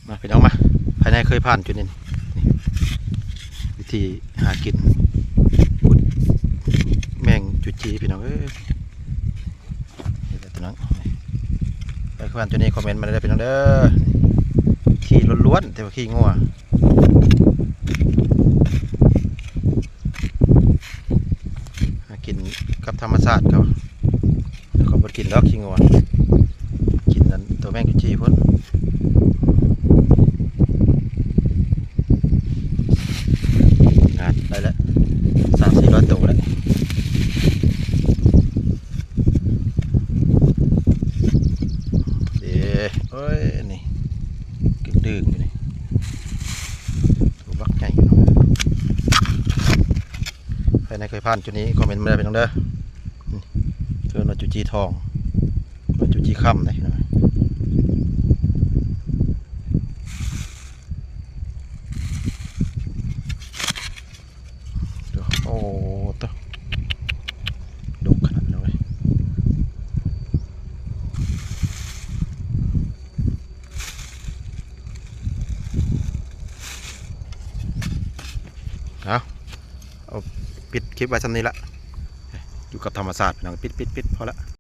ມາພີ່ນ້ອງມາ ພາຍໃນເຄີຍຜ່ານຈຸດນີ້ ນີ້ ວິທີຫາກິນ ຂຸດແມງຈຸດຈີ່ພີ່ນ້ອງເອີຍ ນີ້ແຫຼະພີ່ນ້ອງ ໃຜເຄີຍຜ່ານຈຸດນີ້ຄອມເມັນມາໄດ້ພີ່ນ້ອງເດີ ຂີ້ລ້ວນໆ ແຕ່ວ່າຂີ້ງົວ ຫາກິນກັບທຳມະຊາດເຂົາ ເຂົາບໍ່ກິນດອກຂີ້ງົວ ກິນອັນໂຕແມງຈຸດຈີ່ພຸ້ນ ງານໄດ້ແລ້ວ ສາມສີ່ຮ້ອຍໂຕແລ້ວ ເດ້ ໂອ້ຍ ນີ້ ດຶງໆ ຢູ່ນີ້ ໂຕບັກໃຫຍ່ ໃຜໃນເຄີຍຜ່ານຈຸດນີ້ຄອມເມັນມາເດີພີ່ນ້ອງເດີ ເອີ້ນວ່າຈຸດຈີ່ທອງ ຈຸດຈີ່ຄຳເດ້ ໂອ້ໂຕ ດົກຂະໜາດນັ້ນເວີຍ ເອົາ ເອົາ ປິດຄລິບໄວ້ສ່ຳນີ້ລະ ຢູ່ກັບທຳມະຊາດພີ່ນ້ອງ ປິດໆໆ ພໍລະ.